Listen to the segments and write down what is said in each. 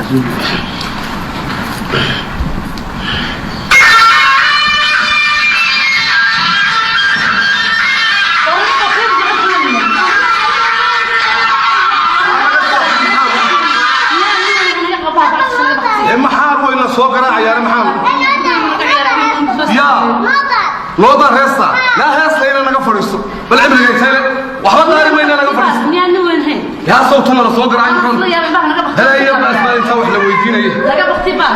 Ee maxaa weyna soo garaacayaane? Maxaa yaa looda heesta naa heesta ina naga fadhiisto? Bal cimriga intayle waxba daari mayna, naga fadhiisto. Miyaan nin weyn hayn? Yaa sawtana la soo garaacay muxuu helaya? Baasbaa intaa wax la weydiinaya. Laga bakti baa.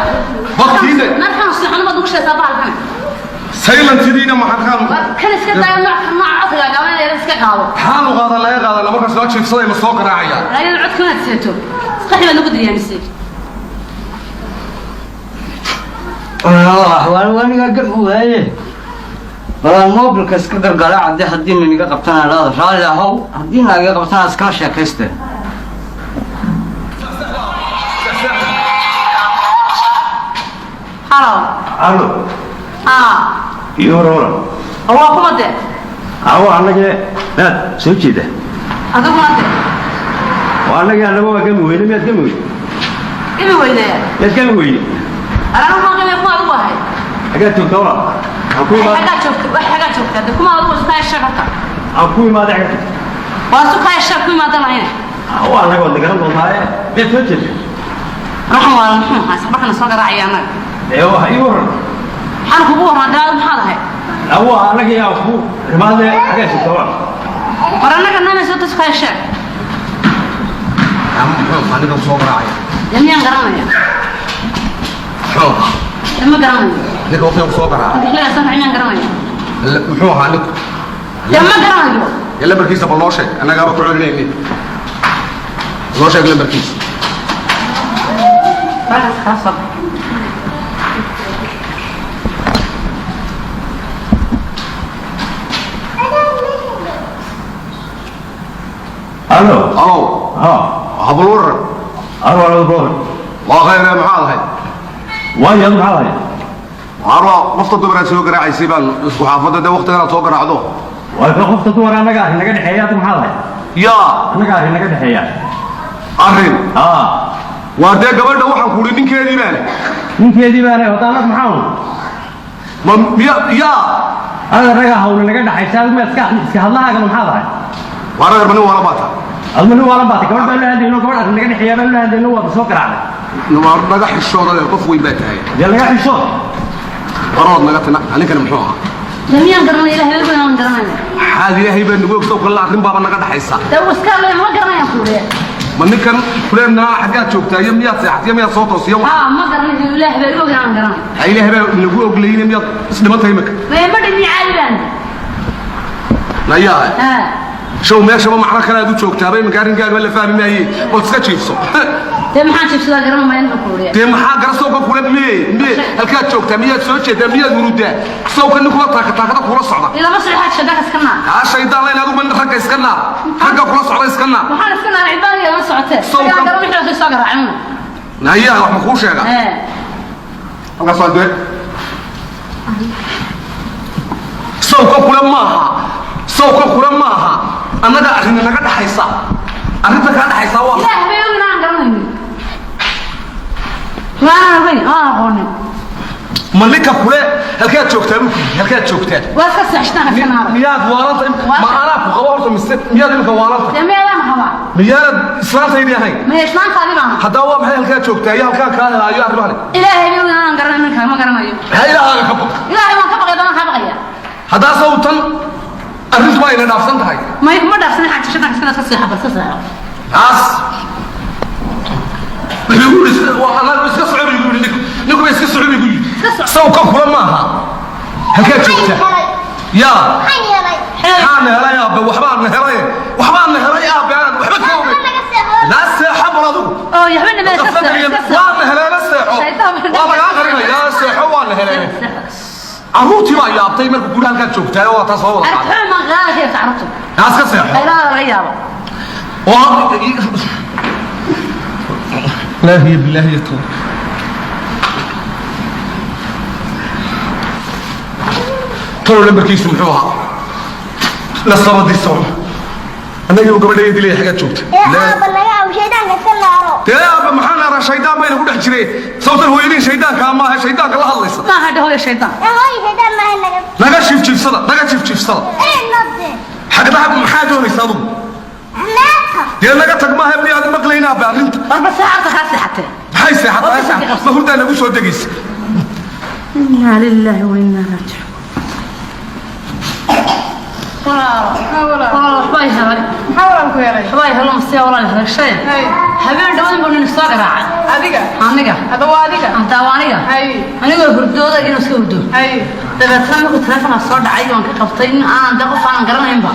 Baktiide. Markaan seexano baad ugu sheegtaa bahalkan. Saylantidiina maxaa kaan? Kan iska daayo, nooc nooc codka gaaban ee iska qaado. Maxaanu qaadan? Laga qaadana markaas loo jiifsaday ma soo garaacaya. Raayada codka inaad seeto qaxi baad nagu diriyaanisay. Waaniga gam waaye, balaan mobilka iska gargaraaca de. Haddii naniga qabtana laada raalli ahow, haddii naaga qabtana iskala sheekayste. Halo. Allo. Aa. Iyo hore. Waa kuma de? Awo, annage miyaad soo jeeda? Adiguna de? Waa annagii, annaga waa gami weyne. Miyaad gami weyne? Imi weyneya. Miyaad gami weyne? Anagu maa qimay, kuma adigu ahay. Xaggaad joogta walaal? Aan ku imaad. Xaggaa joogta wax, xaggaa joogta de, kuma adigu iskaa sheeg horta. Aan ku imaaday, xaggaad joogta? Waa su kaa sheeg, ku imaadanayna. Awo, annaga waad nagaran doontaaye, miyaad soo jeeda? Ruuxan waa muxuu ahaa sabarkana soo garaacaya annaga? Ee waxa ii waran. Maxaan kugu warraa de? Adigu maxaad ahay? Awo, annagii aan ku imaadee, xaggaad joogta walaal? War annaga namayso tas kaa sheeg. Muxuu aniga soo garaacaya? De miyaan garanaya? Muxuu ahaa? De ma garanayo. Ninka waqtiga soo garaacay. Dixlada soo miyaan garanaya? Muxuu ahaa ninku? De ma garanayo. Ee lambarkiisa bal noo sheeg, annagaaba ku celinayni. Noo sheeg lambarkiisa. Markaas kala soo. Allo. Alow. Ha. Habal waran. Allo, allo, boor. Waa khayre, maxaad ahayd? Waayo, adu maxaad ahayd? Waarwa qofta dumaraad soo garaacaysay baan isku xaafadda dee, waqtigan aad soo garaacdo. Waa ka qofta dumar, annaga arrin naga dhexeeya. Adigu maxaad ahayd? Yaa. Annaga arrin naga dhexeeya. Arrin? Haa. Waa dee gabadha waxaan ku uhi ninkeedii baa leh. Ninkeedii baa leh horta, annagu maxaa Ma miya yaa? Ada annaga hawle naga dhexaysa. Adigu miyaad iska hadlahaagana maxaad ahayd? Waa reer ma nin wala baata? Adma nin waalan baatay? Gabadh baan la hadlayno, gabadh arrin naga dhexeeya baan la hadlayno, waad soo garaacday. Waa naga xishooda, qof weyn baa tahay. Dee laga xishood. Barood naga tina, ninkani muxuu ahaa? De miyaan garanaya? Ilahay baa aan garanaya. Maxaad ilaahay baa nagu ogsow kalla, arrin baaba naga dhaxaysa. De iska le ma garanayaan kuule. Ma ninkan kuleednaa xaggaad joogtaa iyo miyaad seexatay iyo miyaad soo toosiyo? Haa, ma garanayo, ilaahay baa og aan garanay. Ha, ilaahay baa nagu oglayne, miyaad isdhimantay imika? Ma dhimi, caadi baan. Nayaa. Haa. Show meeshaba macno kale aad u joogtaaba iminka, arrinkaaga la fahmi maaye, bal iska jiifso. Dee maxaan jiifsadaa? Garan maya ninka kuule. Dee maxaa gara sawka kule miye miye halkaad joogtaa, miyaad soo jeedaa, miyaad hurudaa? Sawka ninkula taaka taakada kula socda. Ilama socdo, xaaj shadaaka iska naar. Haa, shaydaan layn, adigu ma ragga iska naar, ragga kula socda iska naar. Waxaan iska naar cibaadiga lama socotee. Sagaan garan wixii soo garaacay. Nayaa, wax ma kuu sheega? Ee. Halkaas waa dee sawka kule maaha, sawka kule maaha, annaga arrin naga dhaxaysa, arrinta kaa dhaxaysa waa Ilaah bay og inaan garanaynin, waana ogeyn, waan aqoonin. Ma ninka kule halkaad joogtaa buu ku yidhi, halkaad joogtaa? Waa iska seexshtaan, iska naar. Miyaad waalanta? Ma anaa ku qabo horta mise miyaad imika waalanta? Dee meelaan qabaa? Miyaanad islaantaydii ahayn? Maya, islaantaadii baan. Haddaba waa maxay halkaad joogtaa iyo halkaan kaa helaayo arrimahani? Ilaahay bay og inaan garanay ninka, ma garanayo. Maxaa ilaahaaga ka baq? Ilaahay waan ka baqaya, danaan kaa baqaya. Haddaa sawtan arrintu waa ina dhaafsan tahay. May, kuma dhaafsan, xaaj shadaaka iska seexa, bal iska seexo. Taas wuxuu igu yidhi waa annagu iska soco buu igu yidhi ninku, ninku ba iska soco buu igu yidhi. Iska soco. Sawka kula maaha halkaad joogtaa yaa. Maxaa na helay aabe? Waxbaa na helay, waxbaa na helay aabe, aan waxba ka ogeyn. Naa seexo bal adigu. Oo yaxba nima iska seexo, iska seexo. Waa na heleena, seexo. Shaydaan. Waa lagaa qarinayaa, seexo, waa na heleen. Carruurtii baa yaabtay marka guri halkaad joogtaa, waa taas soo wada qaaday. Arxuma qaada ka carruurtu. Naa iska seexo. Khayraha laga yaabo. لا هي بالله هي طول talow lambarkiisu muxuu ahaa? Nasabadii socda annagii uu gabadhaya dilaya, xaggaad joogta? Ee aaba laga Shaydaanka iska naaro. Dee aabbe, maxaa naaraa? Shaydaan bayna ku dhex jiray. Sababtan hooyadiin shaydaanka maaha, shaydaanka la hadlaysa. Maaha dhe hooyo shaydaan. Ee hooyo, shaydaan maaha, naga. Naga jiifjiifsada, naga jiifjiifsada. Ee node. Xagdaha maxaa doonaysa adugu? Naaka. Dee naga tag maaha, miyaad maqlayn aabbe arrinta? Warba saacadda kaa seexatee. Maxay seexataa? Ma hurdaa nagu soo degaysa? Inaa lilaahi wa innaa raajicuun. Walaal, waxbaa i helay. Maxaa walaal ku helay? Waxbaa i helo mase walaal helay shay. Hay. Habeen dhawadan buu nin soo garaacay. Adiga? Aniga. Hadda waa adiga? Antaa waa aniga. Hay. Anigoo hurdooda inuu iska hurdo. Hay. Dabeetana markuu taleefonka soo dhacay waan ka qabtay, in aanan de qof aanan garanaynba.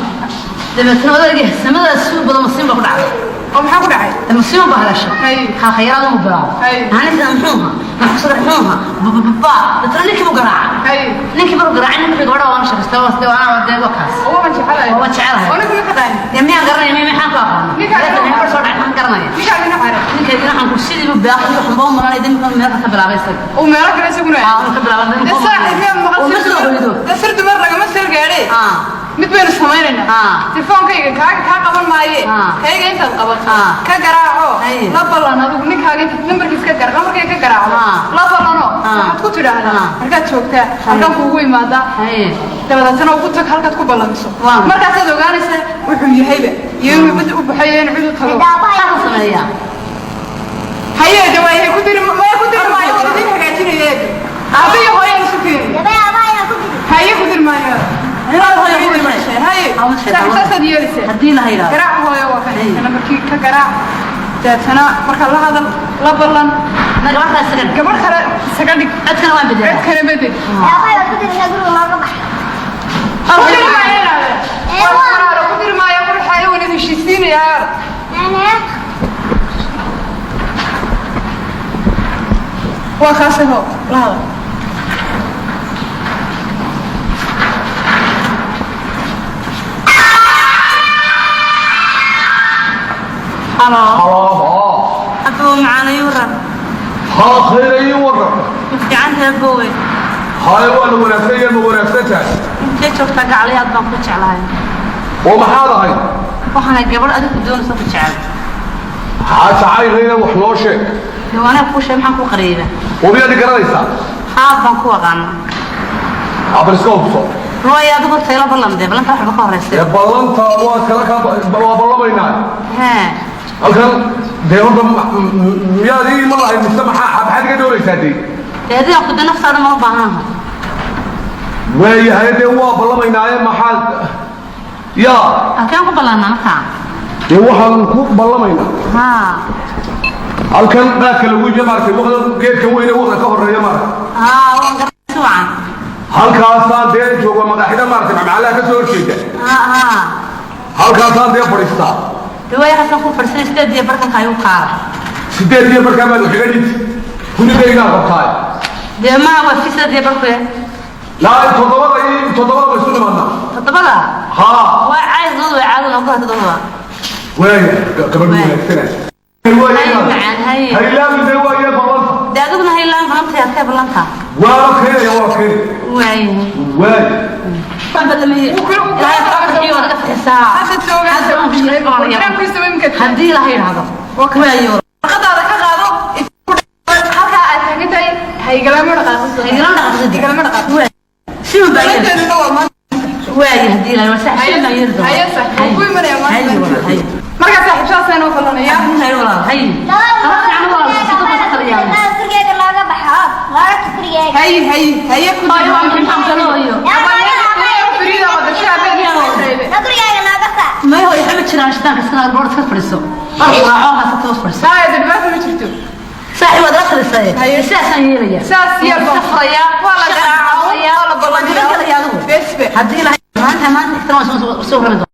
Dabeetana odayga samadaas suu badan masiin baa ku dhacday. Oo maxaa ku dhacay? De masiin baa haleeshay. Hay. Khayraad uu bilaabo. Hay. Aniga muxuu ahaa? Maxaa ku muxuu ahaa? Bababa. Dabeetana ninkii buu garaacay. Hay. Ninkii markuu garaacay, ninkii gabadha waan shaqaystay, waa sidee waana dee waa kaas. Oo waan jecelahay. Waa jecelahay. Oo ninka ma taqaani? Dee miyaan garanaya? Miyaan maxaan ku aqaana? Ninkaa Dabeetana gabadh soo dhacay maxaan garanaya? Ninkaagina xare. Ninkaygina waxaan ku sidii buu baaqi waxba u malanay, dee markaan meelka ka bilaabay isaga. Uu meelo kale isaguna. Aa, uu ka bilaabay. Dee saaxiib, miyaad maqal? Oo ma soo hoydo. Dee sir dumar lagama sir gaadhe. Ah. Mid baynu samaynaynaa. Ah. Telefoonkayga kaaga kaa qaban maaye. Ah. Kayga intaad qabato. Ah. Ka garaaco. Hay. La ballan adigu ninkaaga intaad nambarkiis ka gar nambarkayga ka garaacdo. Ah. La ballanoo. Ah. Waxaad ku tidhaahdaa. Ah. Halkaad joogtaa. Halkaan kuugu imaadaa. Haye. Dabadeetana ugu tag halkaad ku ballamiso. Waa. Markaasaad ogaanaysaa wuxuu yahayba iyo inuu cid u baxayo, inuu cid u tago. Maxaa la sameeyaa? Haye, de waa ku diri, maya ku diri maayo, waa idin hagaajinaya. Aabe iyo hooyaan isu keenay. Gabay aabbaha ku diri. Haye, ku diri maayo. Hooyo ku diri maayo. Haye, saaxiib, saasaad yeelaysaa. Haddii la yidhaahdo. Garaac hooyo, waa kan nambarkii ka garaac. Deetana marka la hadal, la ballan. Na gabadh kale isaga dhig. Gabadh kale isaga dhig. Codkana waan Cid bedelaa. kale bedel. Aabbaha ku diri, guriga nooga bax. Ku diri maayo inaade. Ee, waa. Walaalo, ku diri maayo, qurxaayo, waan idin heshiisiinayaa. Ana. Waa kaase, hoo la hadal. Halo. Haa. Abuu macaana yuran. Haa, khayr ii waran. Ma fiican tahay aboowe? Haye, waa la wanaagsan yahay. Ma wanaagsan tahay? Intee joogtaa gacalayaad baan ku jeclahay. Oo maxaad ahayd? Waxaana gabadh adigu doonaysa ku jecel. Maxaa jacaylkayna wax noo sheeg. Dee waanaa kuu sheeg, maxaan ku qariiba? Oo miyaad i garanaysaa? Haab baan ku aqaana. Abal iska hubso. Ruwaaya, adigu taylo ballan, dee ballanta waxba ka horeysa. Dee ballanta waa kala kaa, waa ballamaynaa. Hee. Halkan dee horta miyaad ii iman lahayd mise maxaad iga doonaysaa dee? Dee adiga ku de naftaada ma u baahanaha. Waayahay, dee waa ballamaynaaye, maxaad yaa? Halkeen ku ballannaa markaa? Dee waxaan ku ballamaynaa Haa. halkan qaadka lagu iibiyo, maaragtay, waqda geedka weyne waqda ka horeeya, maaragtay. Haa, waan garan si wacan. Halkaasaan dee jooga, madaxida maaragtay, macmacallaha ka soo horjeeda. Haa haa. Halkaasaan dee fadhiistaa. Dee waaya, halkan ku fadhiisanay 8:30 halka ayuu qaada. 8:30 baad wax iga dhigi, hunidaygaa qabtaay. Dee maa waa fi 8:30 ku. Laa, 7-da iyo 7-da ba isu nimaadnaa. 7-da? Haa. Waa caadi, 7-da waa caadi noogu 7-da. Waaya, gabadh wanaagsana. Haye macaan, haye. Haylaawi dee, waaye ballanta. Dee adiguna haylaan ballanta, adkee ballanta. Waa keenaya, waa keenaya. Waayahay. Waay. Waan ballamiyey. Ilaahay kaa farxiyo, waa naga fixisaa. Hadda joogaa. Hadda waan ku shaqayn doonaya. Barnaamijkiisa waa imika. Haddii la yidhaahdo. Waayo. Warqadaada ka qaado. Halkaa aad taagan tahay ha igalama dhaqaaqin. Ha igalama dhaqaaqin. Igalama dhaqaaqin. Si uu baa yeeli. Ballanteeduna waa maanta. Waayo, haddii la yidhaahdo, sax, si baa yeeli doona. Haye saaxiib, waan ku imanayaa maanta. Haye walaal, haye. Markaa saaxiib, saasaan u ballanayaa. Haye walaal, haye. Kala fiican walaal, si dadka ka taliyaan. Gurigeyga nooga baxa. Nooga tag gurigeyga. Haye haye haye, ku Hooyo, waa maxay maxaan kalo hooyo? Fariida wada shaabeed. Na gurigeyga nooga saar. May hooyo, waxba ma jiraan, shitaanka iska naga board iska fadhiiso. War raaco, ha toos fadhiiso. Saaya dhibaato ma jirto. Saaxiib, waad la talisay. Haye. Sidaasaan yeelaya. Saas yeel Waan iska furayaa. Waa la Shaqaan garaacaa, qabsanayaa. waa la Waan ballanyaa. gabagelayaa adigu. Besbe. Haddii la maanta maanta ixtiraam soo rami doona.